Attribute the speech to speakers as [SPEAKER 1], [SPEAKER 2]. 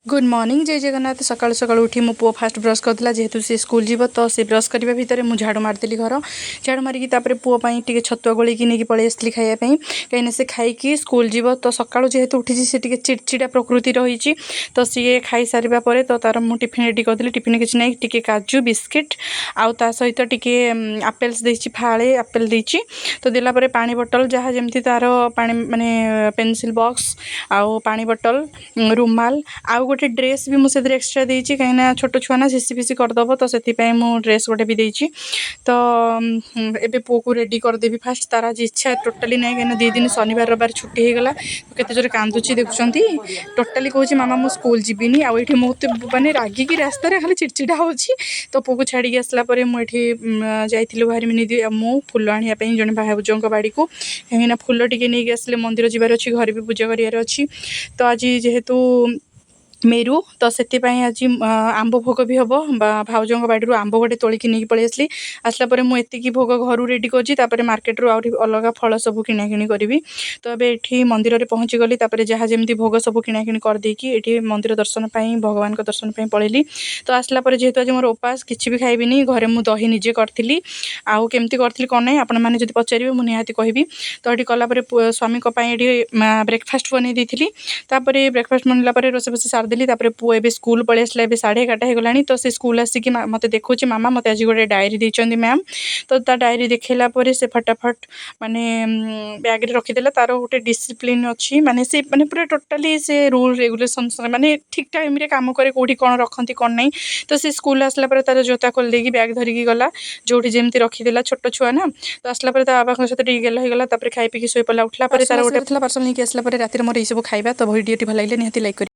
[SPEAKER 1] Good morning, ଜୟ ଜଗନ୍ନାଥ। ସକାଳୁ ସକାଳୁ ଉଠି ମୋ ପୁଅ ଫାଷ୍ଟ ବ୍ରସ୍ କରିଥିଲା। ଯେହେତୁ ସେ ସ୍କୁଲ ଯିବ, ତ ସେ ବ୍ରସ୍ କରିବା ଭିତରେ ମୁଁ ଝାଡ଼ୁ ମାରିଦେଲି ଘର। ଝାଡ଼ୁ ମାରିକି ତାପରେ ପୁଅ ପାଇଁ ଟିକେ ଛତୁଆ ଗୋଳେଇକି ନେଇକି ପଳେଇ ଆସିଥିଲି ଖାଇବା ପାଇଁ, କାହିଁକିନା ସେ ଖାଇକି ସ୍କୁଲ ଯିବ। ତ ସକାଳୁ ଯେହେତୁ ଉଠିଛି, ସେ ଟିକେ ଚିଡ଼ଚିଡ଼ା ପ୍ରକୃତି ରହିଛି। ତ ସିଏ ଖାଇସାରିବା ପରେ ତ ତାର ମୁଁ ଟିଫିନ୍ ରେଡ଼ି କରିଦେଲି। ଟିଫିନ୍ କିଛି ନାହିଁ, ଟିକେ କାଜୁ ବିସ୍କିଟ୍ ଆଉ ତା ସହିତ ଟିକେ ଆପେଲ୍ସ ଦେଇଛି, ଫାଳେ ଆପେଲ୍ ଦେଇଛି। ତ ଦେଲା ପରେ ପାଣି ବଟଲ୍, ଯାହା ଯେମିତି ତାର ପାଣି ମାନେ ପେନସିଲ୍ ବକ୍ସ ଆଉ ପାଣି ବଟଲ୍, ରୁମାଲ ଆଉ ଗୋଟେ ଡ୍ରେସ୍ ବି ମୁଁ ସେଥିରେ ଏକ୍ସଟ୍ରା ଦେଇଛି, କାହିଁକିନା ଛୋଟ ଛୁଆ ନା, ଶିଶି ଫିସି କରିଦେବ। ତ ସେଥିପାଇଁ ମୁଁ ଡ୍ରେସ୍ ଗୋଟେ ବି ଦେଇଛି। ତ ଏବେ ପୁଅକୁ ରେଡ଼ି କରିଦେବି ଫାଷ୍ଟ। ତାର ଆଜି ଇଚ୍ଛା ଟୋଟାଲି ନାହିଁ, କାହିଁକିନା 2 ଦିନ ଶନିବାର ରବିବାର ଛୁଟି ହେଇଗଲା। କେତେ ଜୋରେ କାନ୍ଦୁଛି ଦେଖୁଛନ୍ତି। ଟୋଟାଲି କହୁଛି, "ମାମା, ମୁଁ ସ୍କୁଲ ଯିବିନି।" ଆଉ ଏଇଠି ମୋତେ ମାନେ ରାଗିକି ରାସ୍ତାରେ ଖାଲି ଚିଡ଼ଚିଡ଼ା ହେଉଛି। ତ ପୁଅକୁ ଛାଡ଼ିକି ଆସିଲା ପରେ ମୁଁ ଏଠି ଯାଇଥିଲୁ ବାହାରି ମିନି ଆଉ ମୁଁ ଫୁଲ ଆଣିବା ପାଇଁ ଜଣେ ଭାଉଜଙ୍କ ବାଡ଼ିକୁ, କାହିଁକିନା ଫୁଲ ଟିକେ ନେଇକି ଆସିଲେ ମନ୍ଦିର ଯିବାର ଅଛି, ଘରେ ବି ପୂଜା କରିବାର ଅଛି। ତ ଆଜି ଯେହେତୁ ମେରୁ, ତ ସେଥିପାଇଁ ଆଜି ଆମ୍ବ ଭୋଗ ବି ହେବ। ବା ଭାଉଜଙ୍କ ବାଡ଼ିରୁ ଆମ୍ବ ଗୋଟେ ତୋଳିକି ନେଇକି ପଳେଇ ଆସିଲି। ଆସିଲା ପରେ ମୁଁ ଏତିକି ଭୋଗ ଘରୁ ରେଡ଼ି କରିଛି, ତାପରେ ମାର୍କେଟରୁ ଆହୁରି ଅଲଗା ଫଳ ସବୁ କିଣାକିଣି କରିବି। ତ ଏବେ ଏଠି ମନ୍ଦିରରେ ପହଞ୍ଚିଗଲି। ତାପରେ ଯାହା ଯେମିତି ଭୋଗ ସବୁ କିଣାକିଣି କରିଦେଇକି ଏଠି ମନ୍ଦିର ଦର୍ଶନ ପାଇଁ, ଭଗବାନଙ୍କ ଦର୍ଶନ ପାଇଁ ପଳେଇଲି। ତ ଆସିଲା ପରେ ଯେହେତୁ ଆଜି ମୋର ଉପାସ, କିଛି ବି ଖାଇବିନି। ଘରେ ମୁଁ ଦହି ନିଜେ କରିଥିଲି। ଆଉ କେମିତି କରିଥିଲି କ'ଣ ନାହିଁ, ଆପଣମାନେ ଯଦି ପଚାରିବେ, ମୁଁ ନିହାତି କହିବି। ତ ଏଠି କଲା ପରେ ସ୍ୱାମୀଙ୍କ ପାଇଁ ଏଠି ବ୍ରେକଫାଷ୍ଟ ବନେଇ ଦେଇଥିଲି। ତାପରେ ବ୍ରେକଫାଷ୍ଟ ବନେଇଲା ପରେ ରୋଷେଇ ଫୋଷେଇ ସାରିଦେଲି। ତାପରେ ପୁଅ ଏବେ ସ୍କୁଲ ପଳେଇ ଆସିଲା। ଏବେ 11:30 ହେଇଗଲାଣି। ତ ସେ ସ୍କୁଲ ଆସିକି ମୋତେ ଦେଖାଉଛି, "ମାମା, ମୋତେ ଆଜି ଗୋଟେ ଡାଏରୀ ଦେଇଛନ୍ତି ମ୍ୟାମ୍।" ତ ତା ଡାଏରୀ ଦେଖେଇଲା ପରେ ସେ ଫଟାଫଟ ମାନେ ବ୍ୟାଗରେ ରଖିଦେଲା। ତାର ଗୋଟେ ଡିସିପ୍ଲିନ୍ ଅଛି, ମାନେ ସେ ମାନେ ପୁରା ଟୋଟାଲି ସେ ରୁଲ୍ ରେଗୁଲେସନ୍ସ, ମାନେ ଠିକ୍ ଟାଇମ୍ରେ କାମ କରେ, କେଉଁଠି କ'ଣ ରଖନ୍ତି କ'ଣ ନାହିଁ। ତ ସେ ସ୍କୁଲ ଆସିଲା ପରେ ତାର ଜୋତା ଖୋଲି ଦେଇକି ବ୍ୟାଗ୍ ଧରିକି ଗଲା, ଯେଉଁଠି ଯେମିତି ରଖିଦେଲା। ଛୋଟ ଛୁଆ ନା। ତ ଆସିଲା ପରେ ତା ବାବାଙ୍କ ସହିତ ଟିକେ ଗେଲ ହେଇଗଲା। ତାପରେ ଖାଇ ପିଇକି ଶୋଇପଡ଼ିଲା। ଉଠିଲା ପରେ ତାର ଗୋଟେ ଥିଲା ପାର୍ସଲ ନେଇକି ଆସିଲା ପରେ ରାତିରେ ମୋର ଏଇସବୁ ଖାଇବା। ତ ଭିଡ଼ିଓଟି ଭଲ ଲାଗିଲେ ନିହାତି ଲାଇକ୍ କରିବେ।